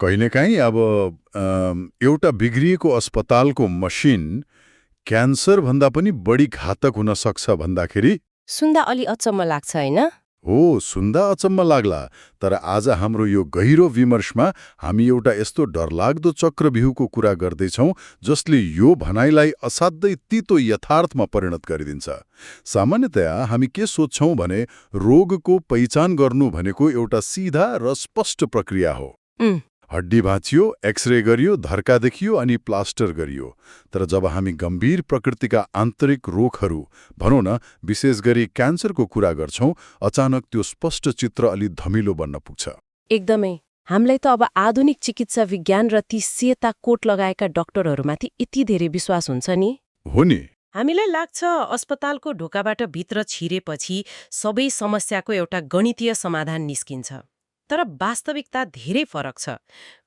कहिलेकाहीँ अब एउटा बिग्रिएको अस्पतालको मसिन क्यान्सरभन्दा पनि बढी घातक हुन सक्छ भन्दाखेरि सुन्दा अलि अचम्म लाग्छ होइन? हो, सुन्दा अचम्म लाग्ला। तर आज हाम्रो यो गहिरो विमर्शमा हामी एउटा यस्तो डरलाग्दो चक्रव्यूहको कुरा गर्दैछौँ जसले यो भनाइलाई असाध्यै तितो यथार्थमा परिणत गरिदिन्छ। सामान्यतया हामी के सोच्छौँ भने रोगको पहिचान गर्नु भनेको एउटा सिधा र स्पष्ट प्रक्रिया हो। हड्डी भाँचियो, एक्सरे गरियो, धर्का देखियो अनि प्लास्टर गरियो। तर जब हामी गम्भीर प्रकृतिका आन्तरिक रोगहरू, भनौँ न विशेष गरी क्यान्सरको कुरा गर्छौँ, अचानक त्यो स्पष्ट चित्र अलि धमिलो बन्न पुग्छ। एकदमै। हामीलाई त अब आधुनिक चिकित्सा विज्ञान र ती सेता कोट लगाएका डाक्टरहरूमाथि यति धेरै विश्वास हुन्छ नि। हो नि। हामीलाई लाग्छ अस्पतालको ढोकाबाट भित्र छिरेपछि सबै समस्याको एउटा गणितीय समाधान निस्किन्छ। तर वास्तविकता धेरै फरक छ।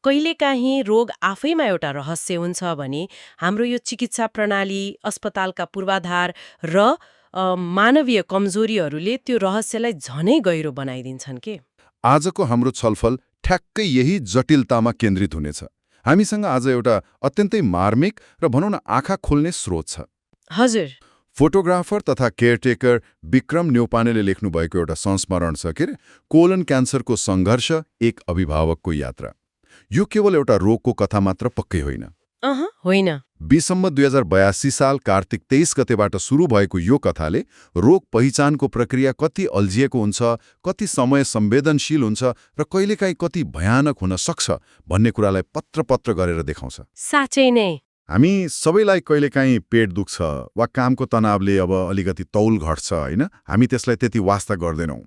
कहिलेकाहीँ रोग आफैमा एउटा रहस्य हुन्छ भने हाम्रो यो चिकित्सा प्रणाली, अस्पतालका पूर्वाधार र मानवीय कमजोरीहरूले त्यो रहस्यलाई झनै गहिरो बनाइदिन्छन् के। आजको हाम्रो छलफल ठ्याक्कै यही जटिलतामा केन्द्रित हुनेछ। हामीसँग आज एउटा अत्यन्तै मार्मिक र भनौँ न आँखा खोल्ने स्रोत छ। हजुर। फोटोग्राफर तथा केयरटेकर विक्रम न्यौपानेले लेख्नुभएको एउटा संस्मरण छ के कोलन क्यान्सरको सङ्घर्ष एक अभिभावकको यात्रा। यो केवल एउटा रोगको कथा मात्र पक्कै होइन। होइन। डिसेम्बर 2082 साल कार्तिक 23 गतेबाट सुरु भएको यो कथाले रोग पहिचानको प्रक्रिया कति अल्झिएको हुन्छ, कति समय संवेदनशील हुन्छ र कहिलेकाहीँ कति भयानक हुन सक्छ भन्ने कुरालाई पत्र गरेर देखाउँछ। साँच्चै नै। हामी सबैलाई कहिलेकाहीँ पेट दुख्छ वा कामको तनावले अब अलिकति तौल घट्छ होइन, हामी त्यसलाई त्यति वास्ता गर्दैनौँ।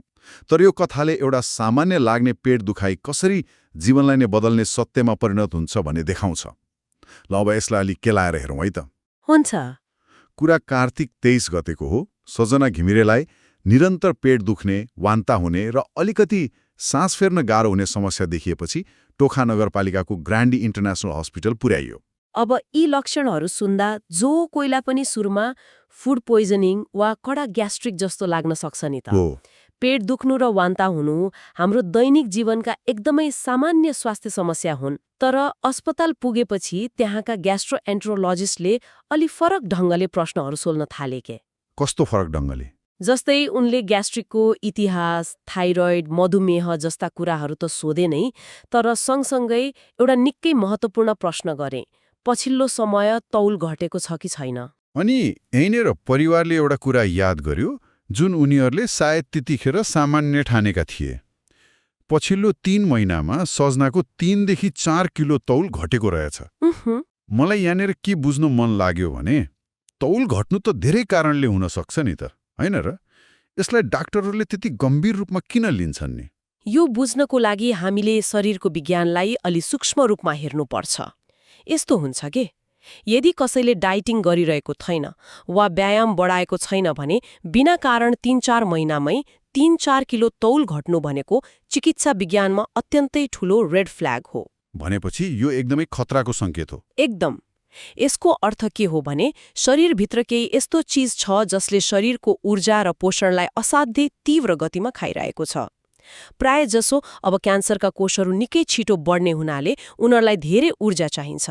तर यो कथाले एउटा सामान्य लाग्ने पेट दुखाइ कसरी जीवनलाई नै बदल्ने सत्यमा परिणत हुन्छ भन्ने देखाउँछ। ल अब यसलाई अलि केलाएर हेरौँ है त। हुन्छ। कुरा कार्तिक 23 गतेको हो। सजना घिमिरेलाई निरन्तर पेट दुख्ने, वान्ता हुने र अलिकति सास फेर्न गाह्रो हुने समस्या देखिएपछि टोखा नगरपालिकाको ग्रान्डी इन्टरनेसनल हस्पिटल पुर्याइयो। अब यी लक्षणहरू सुन्दा जो कोहीलाई पनि सुरुमा फुड पोइजनिङ वा कडा ग्यास्ट्रिक जस्तो लाग्न सक्छ नि त। पेट दुख्नु र वान्ता हुनु हाम्रो दैनिक जीवनका एकदमै सामान्य स्वास्थ्य समस्या हुन्। तर अस्पताल पुगेपछि त्यहाँका ग्यास्ट्रोएन्ट्रोलोजिस्टले अलि फरक ढङ्गले प्रश्नहरू सोल्न थाले के। कस्तो फरक ढङ्गले? जस्तै उनले ग्यास्ट्रिकको इतिहास, थाइरोइड, मधुमेह जस्ता कुराहरू त सोधे नै, तर सँगसँगै एउटा निकै महत्त्वपूर्ण प्रश्न गरे। पछिल्लो समय तौल घटेको छ कि छैन। अनि यहीँनिर परिवारले एउटा कुरा याद गर्यो जुन उनीहरूले सायद त्यतिखेर सामान्य ठानेका थिए। पछिल्लो 3 महिनामा सजनाको 3 देखि 4 किलो तौल घटेको रहेछ। मलाई यहाँनिर के बुझ्नु मन लाग्यो भने तौल घट्नु त धेरै कारणले हुन सक्छ नि त, होइन र? यसलाई डाक्टरहरूले त्यति गम्भीर रूपमा किन लिन्छन् नि? यो बुझ्नको लागि हामीले शरीरको विज्ञानलाई अलि सूक्ष्म रूपमा हेर्नुपर्छ। यस्तो हुन्छ के, यदि कसैले डाइटिङ गरिरहेको छैन वा व्यायाम बढाएको छैन भने बिना कारण 3-4 महिनामै 3-4 किलो तौल घट्नु भनेको चिकित्सा विज्ञानमा अत्यन्तै ठूलो रेड फ्ल्याग हो। भनेपछि यो एकदमै खतराको सङ्केत हो। एकदम। यसको अर्थ के हो भने शरीरभित्र केही यस्तो चिज छ जसले शरीरको ऊर्जा र पोषणलाई असाध्यै तीव्र गतिमा खाइरहेको छ। प्राय जसो अब क्यान्सरका कोषहरू निकै छिटो बढ्ने हुनाले उनीहरूलाई धेरै ऊर्जा चाहिन्छ,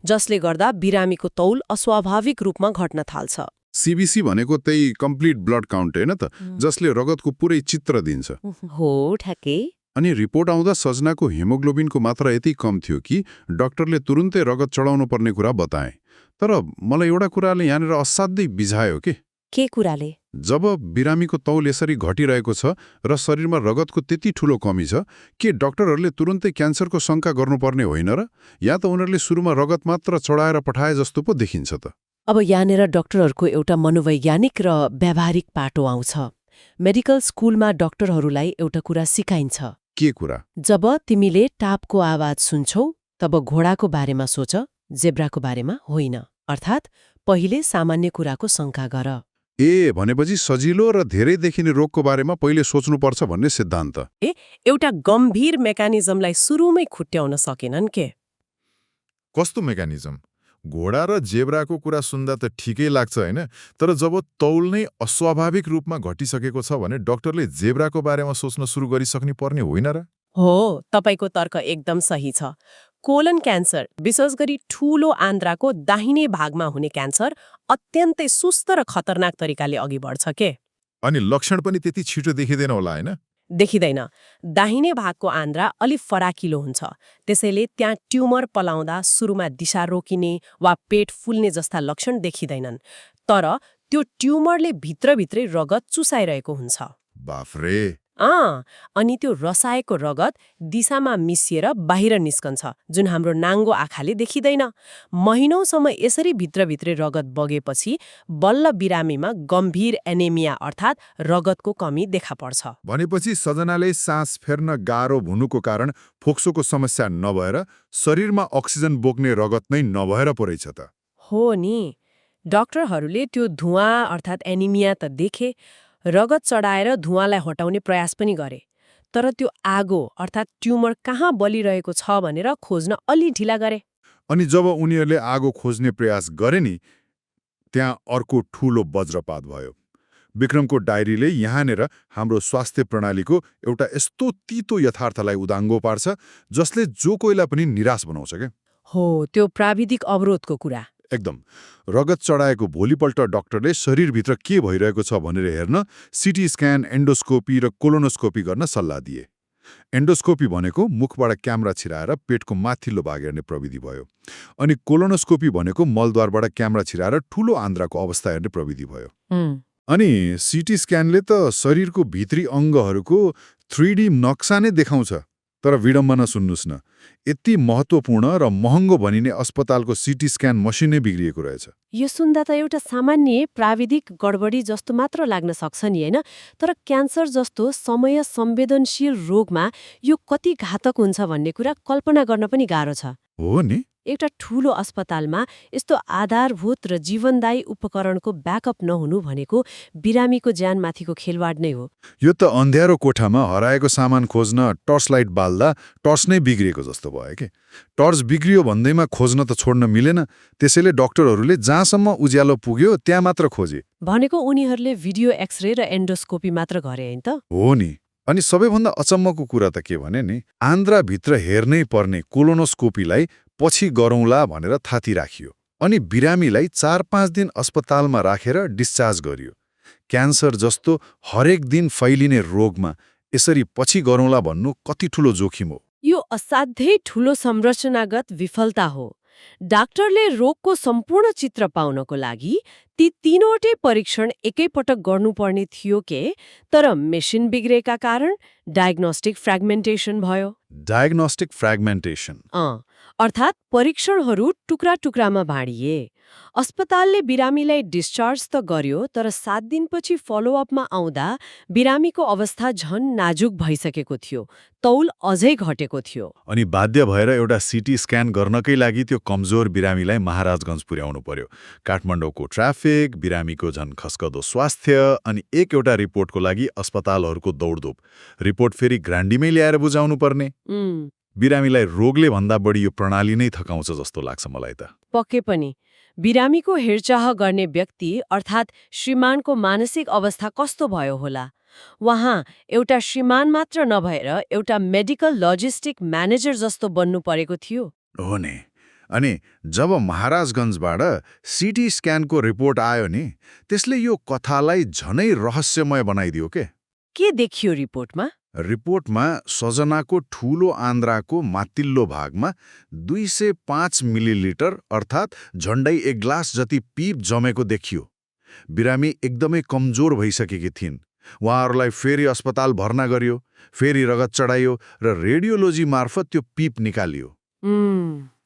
जसले गर्दा बिरामीको तौल अस्वाभाविक रूपमा घट्न थाल्छ। सीबीसी भनेको त्यही कम्प्लिट ब्लड काउन्ट होइन त, जसले रगतको पुरै चित्र दिन्छ। हो, ठ्याक्कै। अनि रिपोर्ट आउँदा सजनाको हिमोग्लोबिनको मात्रा यति कम थियो कि डाक्टरले तुरुन्तै रगत चढाउनु पर्ने कुरा बताए। तर मलाई एउटा कुराले यहाँनिर असाध्यै बिझायो के कुराले? जब बिरामीको तौल यसरी घटिरहेको छ र शरीरमा रगतको त्यति ठूलो कमी छ, के डाक्टरहरूले तुरुन्तै क्यान्सरको शङ्का गर्नुपर्ने होइन र? या त उनीहरूले सुरुमा रगत मात्र चढाएर पठाए जस्तो पो देखिन्छ त। अब यहाँनिर डाक्टरहरूको एउटा मनोवैज्ञानिक र व्यावहारिक पाटो आउँछ। मेडिकल स्कुलमा डाक्टरहरूलाई एउटा कुरा सिकाइन्छ। के कुरा? जब तिमीले टापको आवाज सुन्छौ तब घोडाको बारेमा सोच, जेब्राको बारेमा होइन। अर्थात् पहिले सामान्य कुराको शङ्का गर। भनेपछि सजिलो र धेरै देखिने रोगको बारेमा पहिले सोच्नुपर्छ भन्ने सिद्धान्त। एउटा गम्भीर मेकानिजमलाई सुरुमै खुट्याउन सकेनन् के। कस्तो मेकानिजम? घोडा र जेब्राको कुरा सुन्दा त ठिकै लाग्छ होइन, तर जब तौल नै अस्वाभाविक रूपमा घटिसकेको छ भने डाक्टरले जेब्राको बारेमा सोच्न सुरु गरिसक्नु पर्ने होइन र? हो, तपाईको तर्क एकदम सही छ। कोलन क्यान्सर, विशेष गरी ठूलो आन्द्राको दाहिने भागमा हुने क्यान्सर अत्यन्तै सुस्त र खतरनाक तरिकाले अघि बढ्छ के। अनि लक्षण पनि त्यति छिटो देखिँदैन होला होइन? देखिँदैन। दाहिने भागको आन्द्रा अलि फराकिलो हुन्छ, त्यसैले त्यहाँ ट्युमर पलाउँदा सुरुमा दिशा रोकिने वा पेट फुल्ने जस्ता लक्षण देखिँदैनन्। तर त्यो ट्युमरले भित्रभित्रै रगत चुसाइरहेको हुन्छ। बाफरे! अनि त्यो रसाएको रगत दिशामा मिसिएर बाहिर निस्कन्छ, जुन हाम्रो नाङ्गो आँखाले देखिँदैन। महिनौसम्म यसरी भित्रभित्रै रगत बगेपछि बल्ल बिरामीमा गम्भीर एनेमिया अर्थात् रगतको कमी देखा पर्छ। भनेपछि सजनाले सास फेर्न गाह्रो हुनुको कारण फोक्सोको समस्या नभएर शरीरमा अक्सिजन बोक्ने रगत नै नभएर पो रहेछ त। हो नि, डाक्टरहरूले त्यो धुवाँ अर्थात् एनिमिया त देखे, रगत चढाएर धुवाँलाई हटाउने प्रयास पनि गरे। तर त्यो आगो अर्थात् ट्युमर कहाँ बलिरहेको छ भनेर खोज्न अलि ढिला गरे। अनि जब उनीहरूले आगो खोज्ने प्रयास गरे नि, त्यहाँ अर्को ठूलो वज्रपात भयो। विक्रमको डायरीले यहाँनिर हाम्रो स्वास्थ्य प्रणालीको एउटा यस्तो तीतो यथार्थलाई उदाङ्गो पार्छ जसले जो कोहीलाई पनि निराश बनाउँछ क्या। हो, त्यो प्राविधिक अवरोधको कुरा। एकदम। रगत चढाएको भोलिपल्ट डाक्टरले शरीरभित्र के भइरहेको छ भनेर हेर्न सिटी स्क्यान, एन्डोस्कोपी र कोलोनोस्कोपी गर्न सल्लाह दिए। एन्डोस्कोपी भनेको मुखबाट क्यामेरा छिराएर पेटको माथिल्लो भाग हेर्ने प्रविधि भयो। अनि कोलोनोस्कोपी भनेको मलद्वारबाट क्यामेरा छिराएर ठूलो आन्द्राको अवस्था हेर्ने प्रविधि भयो। अनि सिटी स्क्यानले त शरीरको भित्री अङ्गहरूको 3D नक्सा नै देखाउँछ। तर विडम्बना सुन्नुस् न, यति महत्त्वपूर्ण र महँगो भनिने अस्पतालको सिटी स्क्यान मसिनै बिग्रिएको रहेछ। यो सुन्दा त एउटा सामान्य प्राविधिक गडबडी जस्तो मात्र लाग्न सक्छ नि, होइन? तर क्यान्सर जस्तो समय संवेदनशील रोगमा यो कति घातक हुन्छ भन्ने कुरा कल्पना गर्न पनि गाह्रो छ। हो नि। एउटा ठूलो अस्पतालमा यस्तो आधारभूत र जीवनदायी उपकरणको ब्याकअप नहुनु भनेको बिरामीको ज्यानमाथिको खेलवाड नै हो। यो त अन्ध्यारो कोठामा हराएको सामान खोज्न टर्च लाइट बाल्दा टर्च नै बिग्रिएको जस्तो भयो कि। टर्च बिग्रियो भन्दैमा खोज्न त छोड्न मिलेन, त्यसैले डाक्टरहरूले जहाँसम्म उज्यालो पुग्यो त्यहाँ मात्र खोजे। भनेको उनीहरूले भिडियो एक्सरे र एन्डोस्कोपी मात्र गरे हैन त? हो नि। अनि सबैभन्दा अचम्मको कुरा त के भने नि, आन्द्राभित्र हेर्नै पर्ने कोलोनोस्कोपीलाई पछि गरौँला भनेर थाती राखियो। अनि बिरामीलाई 4-5 दिन अस्पतालमा राखेर डिस्चार्ज गरियो। क्यान्सर जस्तो हरेक दिन फैलिने रोगमा यसरी पछि गरौँला भन्नु कति ठूलो जोखिम हो। यो असाध्यै ठूलो संरचनागत विफलता हो। डाक्टरले रोगको सम्पूर्ण चित्र पाउनको लागि ती तीनवटै परीक्षण एकैपटक गर्नुपर्ने थियो के, तर मेसिन बिग्रेका कारण डायग्नोस्टिक फ्र्यागमेन्टेसन भयो। डायग्नोस्टिक फ्र्यागमेन्टेसन। अर्थात् परीक्षणहरू टुक्रा टुक्रामा बाँडिए। अस्पतालले बिरामीलाई डिस्चार्ज त गर्यो, तर 7 दिनपछि फलोअपमा आउँदा बिरामीको अवस्था झन नाजुक भइसकेको थियो, तौल अझै घटेको थियो। अनि बाध्य भएर एउटा सिटी स्क्यान गर्नकै लागि त्यो कमजोर बिरामीलाई महाराजगञ्ज पुर्याउनु पर्यो। काठमाडौँको ट्राफिक, बिरामीको झन खस्कदो स्वास्थ्य, अनि एउटा रिपोर्टको लागि अस्पतालहरूको दौडधुप। रिपोर्ट फेरि ग्रान्डीमै ल्याएर बुझाउनु पर्ने। बिरामीलाई रोगले भन्दा बढी यो प्रणाली नै थकाउँछ जस्तो लाग्छ मलाई त। पक्कै पनि। बिरामीको हेरचाह गर्ने व्यक्ति अर्थात् श्रीमानको मानसिक अवस्था कस्तो भयो होला? वहाँ एउटा श्रीमान मात्र नभएर एउटा मेडिकल लजिस्टिक म्यानेजर जस्तो बन्नु परेको थियो। हो नि। अनि जब महाराजगञ्जबाट सिटी स्क्यानको रिपोर्ट आयो नि, त्यसले यो कथालाई झनै रहस्यमय बनाइदियो के देखियो रिपोर्टमा? रिपोर्टमा सजनाको ठूलो आन्द्राको माथिल्लो भागमा 205 मिलिलिटर अर्थात् झण्डै 1 ग्लास जति पिप जमेको देखियो। बिरामी एकदमै कमजोर भइसकेकी थिइन्। उहाँहरूलाई फेरि अस्पताल भर्ना गरियो, फेरि रगत चढाइयो र रेडियोलोजी मार्फत त्यो पिप निकालियो।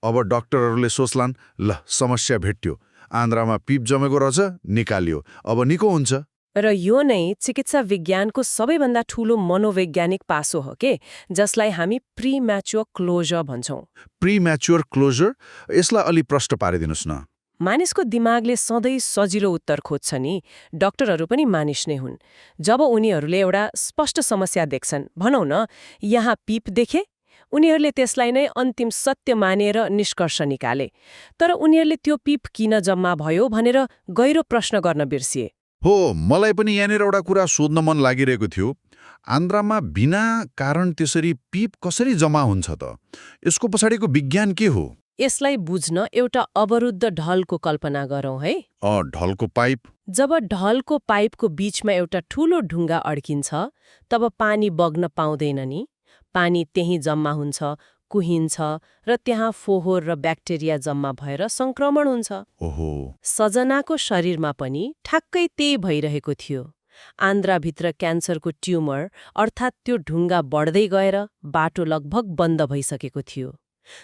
अब डाक्टरहरूले सोच्लान्, ल समस्या भेट्यो, आन्द्रामा पिप जमेको रहेछ, निकालियो, अब निको हुन्छ। र यो नै चिकित्सा विज्ञानको सबैभन्दा ठूलो मनोवैज्ञानिक पासो हो के, जसलाई हामी प्रीम्याच्योर क्लोजर भन्छौं। प्रीम्याच्योर क्लोजर? यसलाई अलि प्रष्ट पारिदिनुस् न। मानिसको दिमागले सधैँ सजिलो उत्तर खोज्छ नि। डाक्टरहरू पनि मानिस नै हुन्। जब उनीहरूले एउटा स्पष्ट समस्या देख्छन्, भनौँ न यहाँ पिप देखे, उनीहरूले त्यसलाई नै अन्तिम सत्य मानेर निष्कर्ष निकाले। तर उनीहरूले त्यो पिप किन जम्मा भयो भनेर गहिरो प्रश्न गर्न बिर्सिए। हो, मलाई पनि यहाँनिर एउटा कुरा सोध्न मन लागिरहेको थियो। आन्द्रामा बिना कारण त्यसरी पिप कसरी जम्मा हुन्छ त? यसको पछाडिको विज्ञान के हो? यसलाई बुझ्न एउटा अवरुद्ध ढलको कल्पना गरौँ है। ढलको पाइप? जब ढलको पाइपको बीचमा एउटा ठूलो ढुङ्गा अड्किन्छ तब पानी बग्न पाउँदैन नि। पानी त्यहीँ जम्मा हुन्छ, कुहिन्छ र त्यहाँ फोहोर र ब्याक्टेरिया जम्मा भएर संक्रमण हुन्छ। ओहो, सजनाको शरीरमा पनि ठ्याक्कै त्यही भइरहेको थियो। आन्द्राभित्र क्यान्सरको ट्युमर अर्थात् त्यो ढुङ्गा बढ्दै गएर बाटो लगभग बन्द भइसकेको थियो,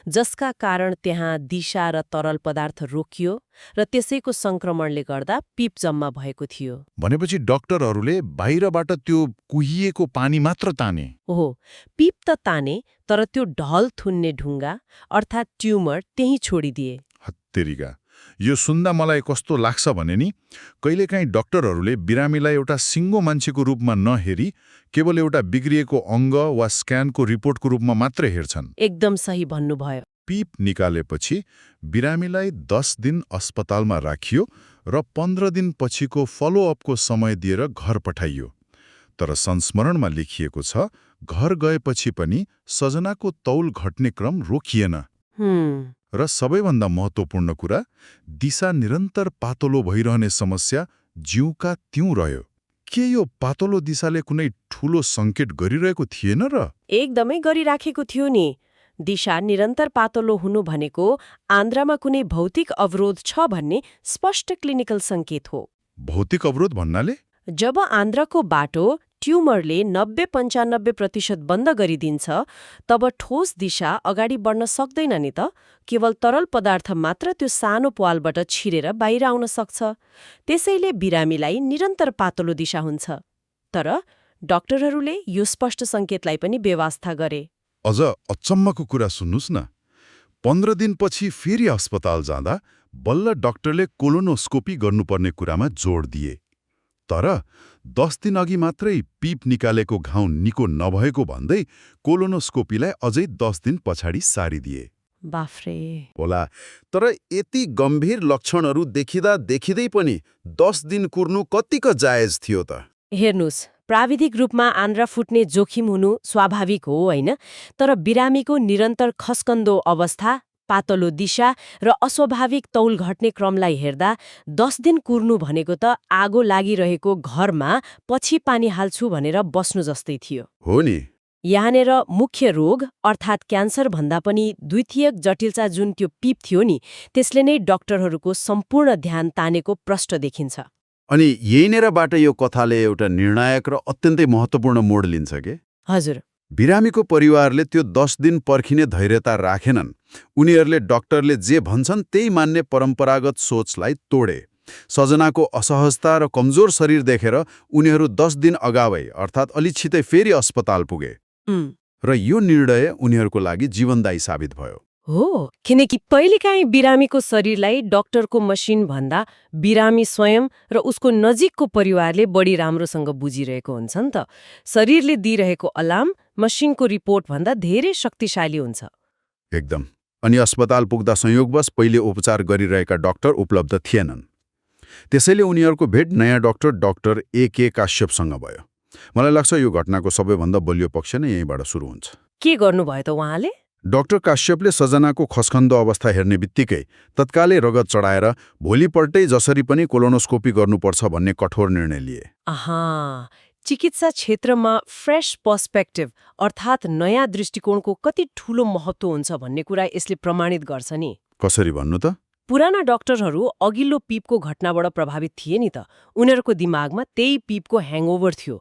जसका कारण त्यहाँ दिशा र तरल पदार्थ रोकियो र त्यसैको संक्रमणले गर्दा पिप जम्मा भएको थियो। भनेपछि डाक्टरहरूले बाहिरबाट त्यो कुहिएको पानी मात्र ताने? ओहो, पिप त ताने, तर त्यो ढल थुन्ने ढुङ्गा अर्थात् ट्युमर त्यही छोडिदिए। हत्तेरिका, यो सुन्दा मलाई कस्तो लाग्छ भने नि, कहिलेकाहीँ डाक्टरहरूले बिरामीलाई एउटा सिङ्गो मान्छेको रूपमा नहेरी केवल एउटा बिग्रिएको अङ्ग वा स्क्यानको रिपोर्टको रूपमा मात्रै हेर्छन्। एकदम सही भन्नुभयो। पिप निकालेपछि बिरामीलाई 10 दिन अस्पतालमा राखियो र 15 दिन पछिको फलोअपको समय दिएर घर पठाइयो। तर संस्मरणमा लेखिएको छ, घर गएपछि पनि सजनाको तौल घट्ने क्रम रोकिएन। र सबैभन्दा महत्त्वपूर्ण कुरा, दिशा निरन्तर पातलो भइरहने समस्या जिउका त्यों रह्यो। के यो पातलो दिशाले कुनै ठूलो सङ्केत गरिरहेको थिएन र? एकदमै गरिराखेको थियो नि। दिशा निरन्तर पातलो हुनु भनेको आन्द्रामा कुनै भौतिक अवरोध छ भन्ने स्पष्ट क्लिनिकल सङ्केत हो। भौतिक अवरोध भन्नाले? जब आन्द्राको बाटो ट्युमरले 90-95% बन्द गरिदिन्छ तब ठोस दिशा अगाडि बढ्न सक्दैन नि त। केवल तरल पदार्थ मात्र त्यो सानो प्वालबाट छिरेर बाहिर आउन सक्छ। त्यसैले बिरामीलाई निरन्तर पातलो दिशा हुन्छ। तर डाक्टरहरूले यो स्पष्ट सङ्केतलाई पनि बेवास्ता गरे। अझ अचम्मको कुरा सुन्नुस् न, 15 दिनपछि फेरि अस्पताल जाँदा बल्ल डाक्टरले कोलोनोस्कोपी गर्नुपर्ने कुरामा जोड दिए। तर 10 दिन अघि मात्रै पिप निकालेको घाउ निको नभएको भन्दै कोलोनोस्कोपीलाई अझै 10 दिन पछाडि सारिदिए। बाफ्रे। होला, तर यति गम्भीर लक्षणहरू देखिँदै पनि 10 दिन कुर्नु कतिको जायज थियो त? हेर्नुस्, प्राविधिक रूपमा आन्द्रा फुट्ने जोखिम हुनु स्वाभाविक हो होइन, तर बिरामीको निरन्तर खस्कन्दो अवस्था, पातलो दिशा र अस्वाभाविक तौल घट्ने क्रमलाई हेर्दा 10 दिन कुर्नु भनेको त आगो लागिरहेको घरमा पछि पानी हाल्छु भनेर बस्नु जस्तै थियो। हो नि। यहाँनिर मुख्य रोग अर्थात् क्यान्सर भन्दा पनि द्वितीयक जटिलता जुन त्यो पिप थियो नि, त्यसले नै डाक्टरहरूको सम्पूर्ण ध्यान तानेको प्रष्ट देखिन्छ। अनि यहीँनिरबाट यो कथाले एउटा निर्णायक र अत्यन्तै महत्त्वपूर्ण मोड लिन्छ के? हजुर। बिरामीको परिवारले त्यो 10 दिन पर्खिने धैर्यता राखेनन्। उनीहरूले डाक्टरले जे भन्छन् त्यही मान्ने परम्परागत सोचलाई तोडे। सजनाको असहजता र कमजोर शरीर देखेर उनीहरू 10 दिन अगावै अर्थात् अलि छिटै फेरि अस्पताल पुगे। र यो निर्णय उनीहरूको लागि जीवनदायी साबित भयो। हो, किनकि कहिलेकाहीँ बिरामीको शरीरलाई डाक्टरको मसिन भन्दा बिरामी स्वयं र उसको नजिकको परिवारले बढी राम्रोसँग बुझिरहेको हुन्छ नि त। शरीरले दिइरहेको अलार्म मसिनको रिपोर्ट भन्दा धेरै शक्तिशाली हुन्छ। एकदम। अनि अस्पताल पुग्दा संयोगवश पहिले उपचार गरिरहेका डाक्टर उपलब्ध थिएनन्। त्यसैले उनीहरूको भेट नयाँ डाक्टर A.K. काश्यपसँग भयो। मलाई लाग्छ यो घटनाको सबैभन्दा बलियो पक्ष नै यहीँबाट सुरु हुन्छ। के गर्नुभयो त उहाँले? डाक्टर काश्यपले सजनाको खस्कन्दो अवस्था हेर्ने बित्तिकै तत्कालै रगत चढाएर भोलिपल्टै जसरी पनि कोलोनोस्कोपी गर्नुपर्छ भन्ने कठोर निर्णय लिए। चिकित्सा क्षेत्रमा फ्रेश पर्सपेक्टिभ अर्थात् नयाँ दृष्टिकोणको कति ठूलो महत्त्व हुन्छ भन्ने कुरा यसले प्रमाणित गर्छ नि। कसरी भन्नु त? पुराना डाक्टरहरू अघिल्लो पिपको घटनाबाट प्रभावित थिए नि त। उनीहरूको दिमागमा त्यही पिपको ह्याङओभर थियो।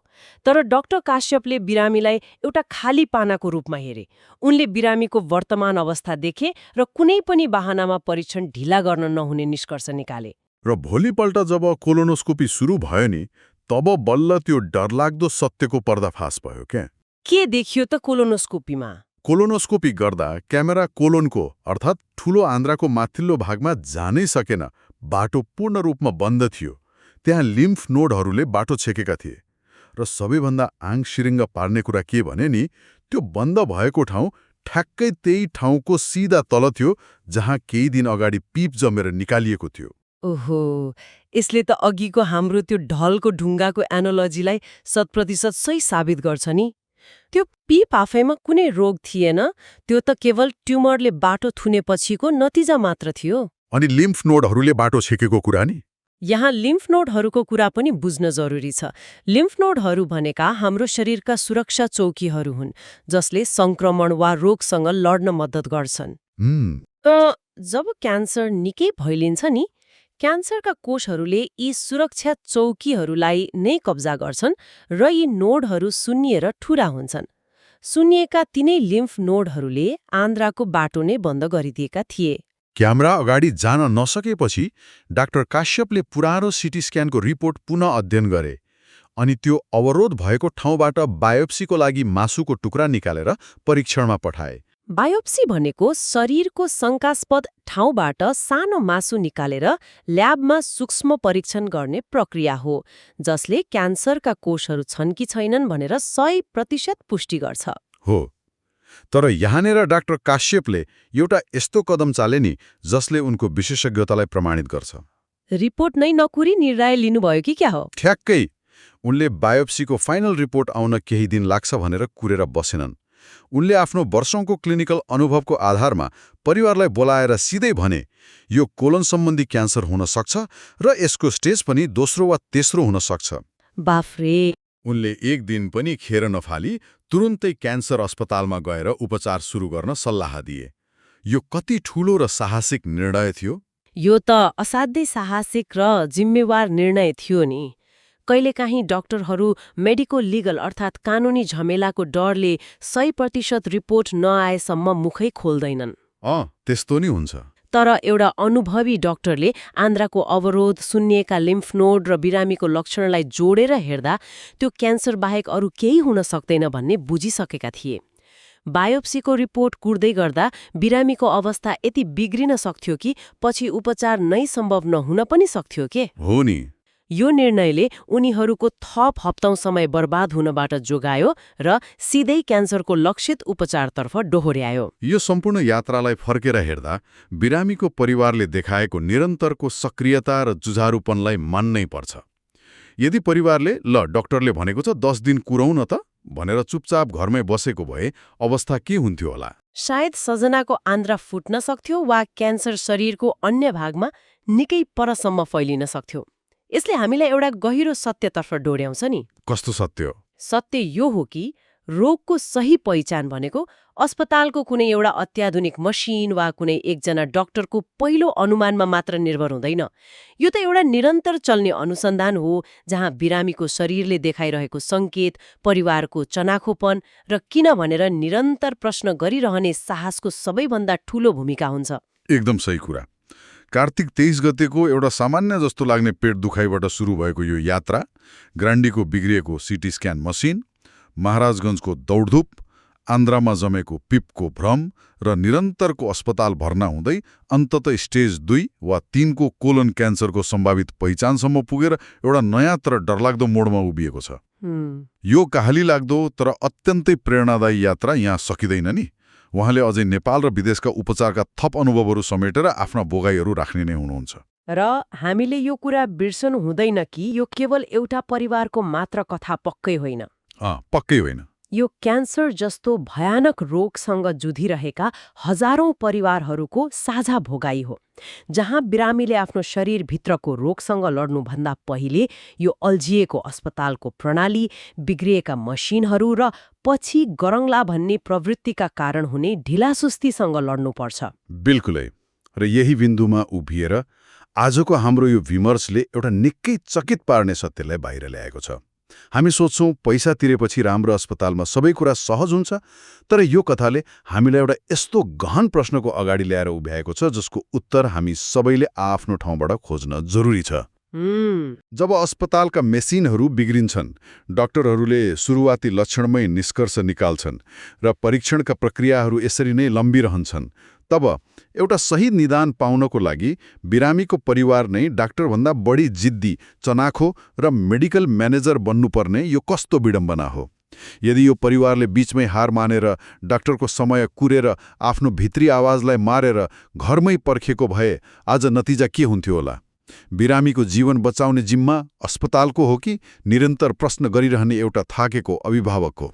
तर डाक्टर काश्यपले बिरामीलाई एउटा खाली पानाको रूपमा हेरे। उनले बिरामीको वर्तमान अवस्था देखे र कुनै पनि बहानामा परीक्षण ढिला गर्न नहुने निष्कर्ष निकाले। र भोलिपल्ट जब कोलोनोस्कोपी सुरु भयो नि, तब बल्ल त्यो डरलाग्दो सत्यको पर्दाफास भयो क्या। के देखियो त कोलोनोस्कोपीमा? कोलोनोस्कोपी गर्दा क्यामेरा कोलोनको अर्थात् ठूलो आन्द्राको माथिल्लो भागमा जानै सकेन। बाटो पूर्ण रूपमा बन्द थियो। त्यहाँ लिम्फ नोडहरूले बाटो छेकेका थिए। र सबैभन्दा आङ सिरिङ्ग पार्ने कुरा के भने नि, त्यो बन्द भएको ठाउँ ठ्याक्कै त्यही ठाउँको सिधा तल थियो जहाँ केही दिन अगाडि पिप जमेर निकालिएको थियो। ओहो, यसले त अघिको हाम्रो त्यो ढलको ढुङ्गाको एनोलोजीलाई 100% सही साबित गर्छ नि। त्यो पिप आफैमा कुनै रोग थिएन, त्यो त केवल ट्युमरले बाटो थुनेपछिको नतिजा मात्र थियो। अनि लिम्फ नोडहरूले बाटो छेकेको कुरा नि? यहाँ लिम्फ नोडहरूको कुरा पनि बुझ्न जरुरी छ। लिम्फ नोडहरू भनेका हाम्रो शरीरका सुरक्षा चौकीहरू हुन्, जसले संक्रमण वा रोगसँग लड्न मद्दत गर्छन्। जब क्यान्सर निकै फैलिन्छ नि, क्यान्सरका कोषहरूले यी सुरक्षा चौकीहरूलाई नै कब्जा गर्छन् र यी नोडहरू सुन्निएर ठूरा हुन्छन्। सुन्निएका तिनै लिम्फ नोडहरूले आन्द्राको बाटो नै बन्द गरिदिएका थिए। क्यामेरा अगाडि जान नसकेपछि डाक्टर काश्यपले पुरानो सिटी स्क्यानको रिपोर्ट पुनः अध्ययन गरे अनि त्यो अवरोध भएको ठाउँबाट बायोप्सीको लागि मासुको टुक्रा निकालेर परीक्षणमा पठाए। बायोप्सी भनेको शरीरको शङ्कास्पद ठाउँबाट सानो मासु निकालेर ल्याबमा सूक्ष्म परीक्षण गर्ने प्रक्रिया हो, जसले क्यान्सरका कोषहरू छन् कि छैनन् भनेर 100% पुष्टि गर्छ। हो, तर यहाँनिर डाक्टर काश्यपले एउटा यस्तो कदम चाले नि जसले उनको विशेषज्ञतालाई प्रमाणित गर्छ। रिपोर्ट नै नकुरी निर्णय लिनुभयो कि क्या हो? ठ्याक्कै। उनले बायोप्सीको फाइनल रिपोर्ट आउन केही दिन लाग्छ भनेर कुरेर बसेनन्। उनले आफ्नो वर्षौंको क्लिनिकल अनुभवको आधारमा परिवारलाई बोलाएर सिधै भने, यो कोलन सम्बन्धी क्यान्सर हुन सक्छ र यसको स्टेज पनि दोस्रो वा तेस्रो हुन सक्छ। बाफरे! उनले एक दिन पनि खेर नफाली तुरुन्तै क्यान्सर अस्पतालमा गएर उपचार सुरु गर्न सल्लाह दिए। यो कति ठूलो र साहसिक निर्णय थियो? यो त असाध्यै साहसिक र जिम्मेवार निर्णय थियो नि। कहिलेकाहीँ डाक्टरहरू मेडिको लिगल अर्थात् कानुनी झमेलाको डरले 100% रिपोर्ट नआएसम्म मुखै खोल्दैनन्। त्यस्तो नि हुन्छ। तर एउटा अनुभवी डाक्टरले आन्द्राको अवरोध, सुन्निएका लिम्फ नोड र बिरामीको लक्षणलाई जोडेर हेर्दा त्यो क्यान्सर बाहेक अरू केही हुन सक्दैन भन्ने बुझिसकेका थिए। बायोप्सीको रिपोर्ट कुर्दै गर्दा बिरामीको अवस्था यति बिग्रिन सक्थ्यो कि पछि उपचार नै सम्भव नहुन पनि सक्थ्यो के? हो नि। यो निर्णयले उनीहरूको थप हप्तौं समय बर्बाद हुनबाट जोगायो र सिधै क्यान्सरको लक्षित उपचारतर्फ डोहोर्यायो। यो सम्पूर्ण यात्रालाई फर्केर हेर्दा बिरामीको परिवारले देखाएको निरन्तरको सक्रियता र जुझारूपनलाई मान्नै पर्छ। यदि परिवारले ल डाक्टरले भनेको छ 10 दिन कुरौँ न त भनेर चुपचाप घरमै बसेको भए अवस्था के हुन्थ्यो होला? सायद सजनाको आन्द्रा फुट्न सक्थ्यो वा क्यान्सर शरीरको अन्य भागमा निकै परसम्म फैलिन सक्थ्यो। यसले हामीलाई एउटा गहिरो सत्यतर्फ डोर्याउँछ नि। कस्तो सत्य? सत्य यो हो कि रोगको सही पहिचान भनेको अस्पतालको कुनै एउटा अत्याधुनिक मसिन वा कुनै एकजना डाक्टरको पहिलो अनुमानमा मात्र निर्भर हुँदैन। यो त एउटा निरन्तर चल्ने अनुसन्धान हो जहाँ बिरामीको शरीरले देखाइरहेको सङ्केत, परिवारको चनाखोपन र किन भनेर निरन्तर प्रश्न गरिरहने साहसको सबैभन्दा ठूलो भूमिका हुन्छ। एकदम सही कुरा। कार्तिक 23 गतेको एउटा सामान्य जस्तो लाग्ने पेट दुखाइबाट सुरु भएको यो यात्रा, ग्रान्डीको बिग्रिएको सिटी स्क्यान मसिन, महाराजगञ्जको दौडधुप, आन्द्रामा जमेको पिपको भ्रम र निरन्तरको अस्पताल भर्ना हुँदै अन्ततः स्टेज 2 वा 3 को कोलन क्यान्सरको सम्भावित पहिचानसम्म पुगेर एउटा नयाँ तर डरलाग्दो मोडमा उभिएको छ। यो कहाली लाग्दो तर अत्यन्तै प्रेरणादायी यात्रा यहाँ सकिँदैन नि। उहाँले अझै नेपाल र विदेशका उपचारका थप अनुभवहरू समेटेर आफ्ना बोगाईहरू राख्ने नै हुनुहुन्छ। र हामीले यो कुरा बिर्सनु हुँदैन कि यो केवल एउटा परिवारको मात्र कथा पक्कै होइन। पक्कै होइन। यो क्यान्सर जस्तो भयानक रोगसँग जुधिरहेका हजारौं परिवारहरूको साझा भोगाई हो, जहाँ बिरामीले आफ्नो शरीरभित्रको रोगसँग लड्नुभन्दा पहिले यो अल्झिएको अस्पतालको प्रणाली, बिग्रिएका मसिनहरू र पछि गरौँला भन्ने प्रवृत्तिका कारण हुने ढिलासुस्तीसँग लड्नुपर्छ। बिल्कुलै। र यही बिन्दुमा उभिएर आजको हाम्रो यो विमर्शले एउटा निकै चकित पार्ने सत्यलाई बाहिर ल्याएको छ। हामी सोच्छौं पैसा तिरेपछि राम्रो अस्पतालमा सबै कुरा सहज हुन्छ, तर यो कथाले हामीलाई एउटा यस्तो गहन प्रश्नको अगाडि ल्याएर उभ्याएको छ जसको उत्तर हामी सबैले आफ्नो ठाउँबाट खोज्न जरुरी छ। जब अस्पतालका मेसिनहरू बिग्रिन्छन्, डाक्टरहरूले सुरुवाती लक्षणमै निष्कर्ष निकाल्छन् र परीक्षणका प्रक्रियाहरू यसरी नै लम्बिरहन्छन्, तब एउटा सही निदान पाउनको लागि बिरामीको परिवार नै डाक्टरभन्दा बढी जिद्दी, चनाखो र मेडिकल म्यानेजर बन्नुपर्ने यो कस्तो विडम्बना हो। यदि यो परिवारले बीचमै हार मानेर डाक्टरको समय कुरेर आफ्नो भित्री आवाजलाई मारेर घरमै पर्खेको भए आज नतिजा के हुन्थ्यो होला? बिरामीको जीवन बचाउने जिम्मा अस्पतालको हो कि निरन्तर प्रश्न गरिरहने एउटा थाकेको अभिभावकको?